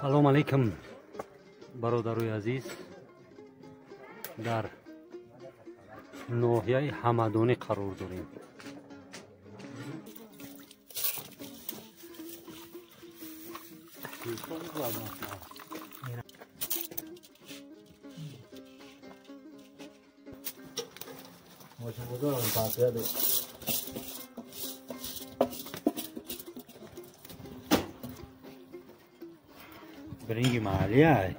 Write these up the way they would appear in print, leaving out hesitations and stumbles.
Салом алейкум, бародарои азиз. Дар ноҳияи Ҳамадонӣ қарор дорем. Биринҷи маҳаллӣ ай.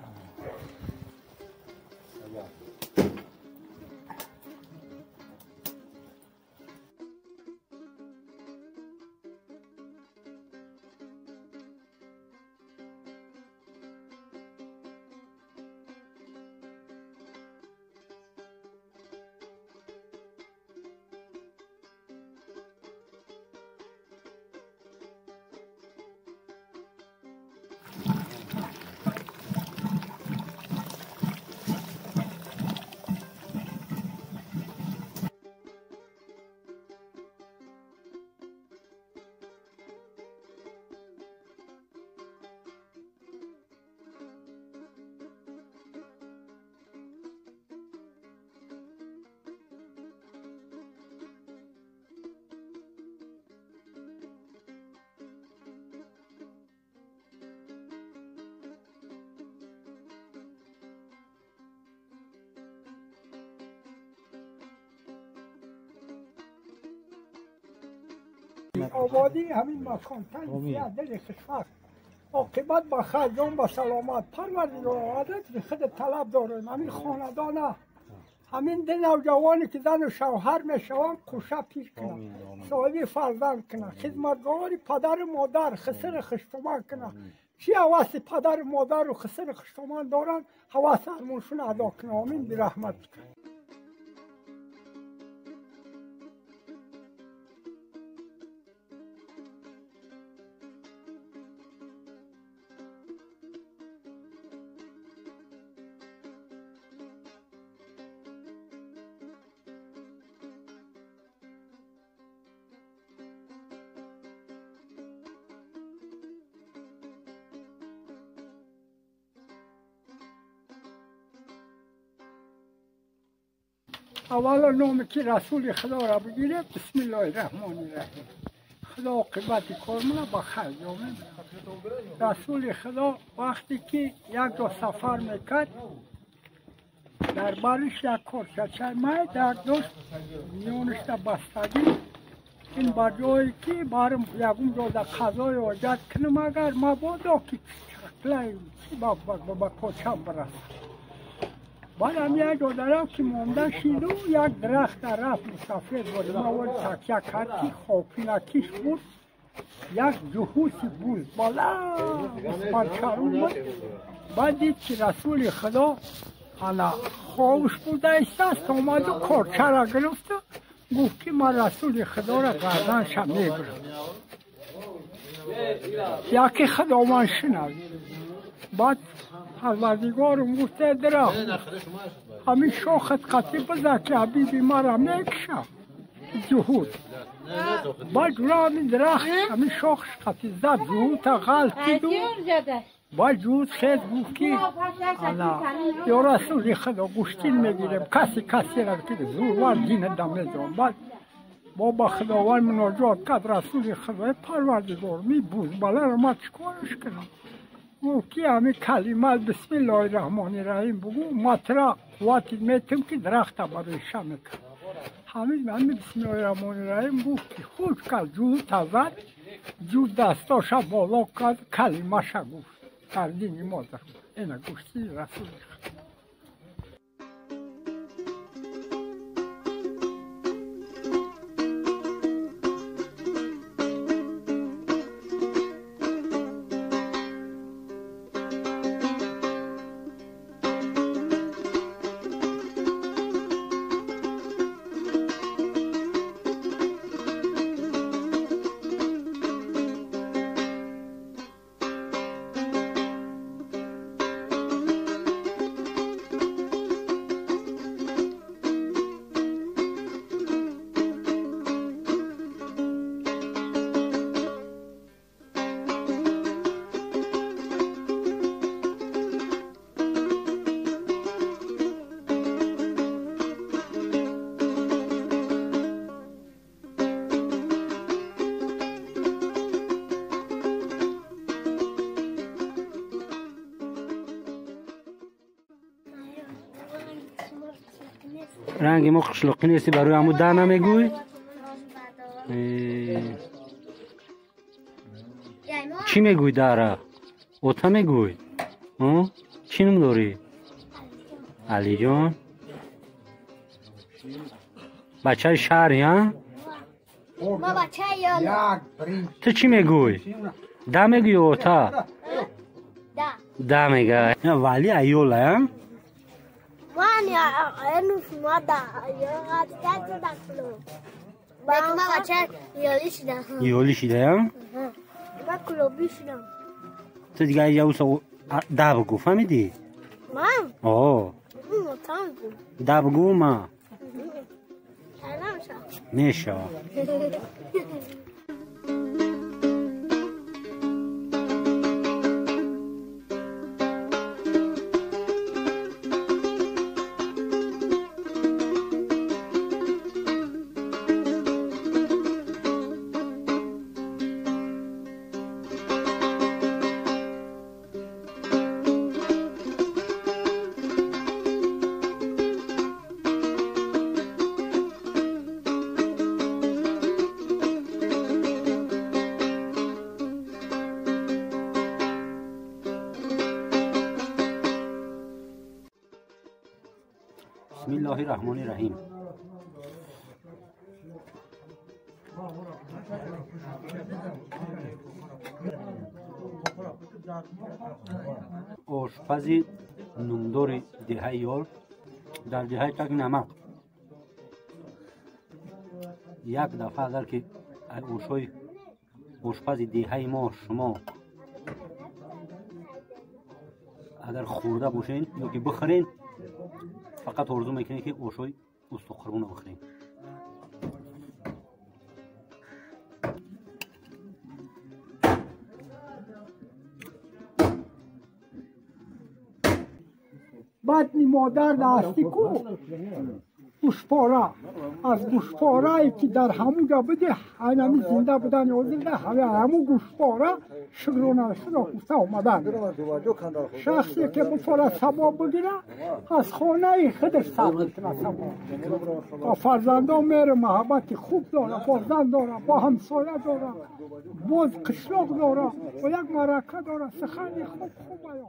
آبادی همین مکان تن دل خوشبخت عاقبت با خیر جان با سلامت پروردگار عادت خود طلب داریم. همین خاندان همین دو نوجوانی که زن و شوهر میشوند خوشه پیر کنه، صاحب فرزند کنه، خدمتگار پدر و مادر خسر خوشتمان کنه. چی حواس پدر و مادر و خسر خوشتمان دارن حواس ارمونشون ادا کنه. آمین برحمت. اولا نام که رسول خدا را بگیره، بسم الله الرحمن الرحیم. خدا عاقبت کار من با خیر جامعه. رسول خدا وقتی که یک دو سفر میکرد در برش یک کارچه می در داشت میونش در بستگی این با جایی که برم یکم جا در قضای حاجت کنم اگر مبادا که چکلای با کوچم برسم. بعد هم یک جا که مونده شید و یک درخت در رفت مسافر بود ما تکیه کرد که خوابینکیش بود یک جهوسی بود بالا پرچرون بود. بعد دید که رسول خدا انا خوابش بوده است آمد و کارچه را گرفت گفت که من رسول خدا را گردنش میبرم. یکی خداوند شنید. بعد پروردگارم گفته درخت همین شاخت قطعی بزن که حبیبی مرا میکشه جهود. بعد همین درخت همین شاخش قطعی زد جهود تا غلطید و بعد جهود خیلی گفت که یا رسول خدا گوشتین میگیرم کسی کسی را که زور دین دم میدارم. بعد بابا خداوند مناجات کرد رسول خدا پروردگار می بود بالا را ما چیکارش کنم؟ گفت که همین کلمه بسم الله الرحمن الرحیم بگو مطرح قوت میتم که درخت برای شم کرد. همین بسم الله الرحمن الرحیم گفت که خود کرد جود زد جود دستاش بالا کرد کلمه ش گفت در دین ما در اینا گفتی رسول خدا. Ранги мо қишлоқӣ нести, барои ҳаму да намегӯй? Чӣ мегӯй дара? Ота мегӯй? Чӣ ном дорӣ? Алиҷон. Бачаи шаҳри, а? Ту чӣ мегӯй? Да мегӯй ё ота? Да мега. Вали аёла, а? Ёлӣ шидаям? Ту дига яуса да бигӯ, фаҳмидӣ? О. Да бигӯ ма. Мешава. бисмиллоҳи раҳмони раҳим. Ошпази нумдори деҳаи Ёл дар деҳаи Таги Намак як дафъа агар ки ошҳои ошпази деҳаи мо шумо агар хӯрда бошен ё ки бихӯрен, фақат орзу мекунед ки ошҳои усту қурбонро бихӯрем. Батни модар дасти ку гӯшпора, аз гӯшпорае ки дар ҳамун ҷо буди, ҳанами зинда будан ҳозир ҳамун гӯшпора шукрона худо гуфта омадан. Шахсе ки бифора савоб бигира, аз хонаи худаш сар мекунад савоб. Бо фарзандон меҳру муҳаббати хуб дора, бо зан дора, бо ҳамсоя дора, боз қишлоқ дора, бо як маърака дора, сухани хуб хуб аё.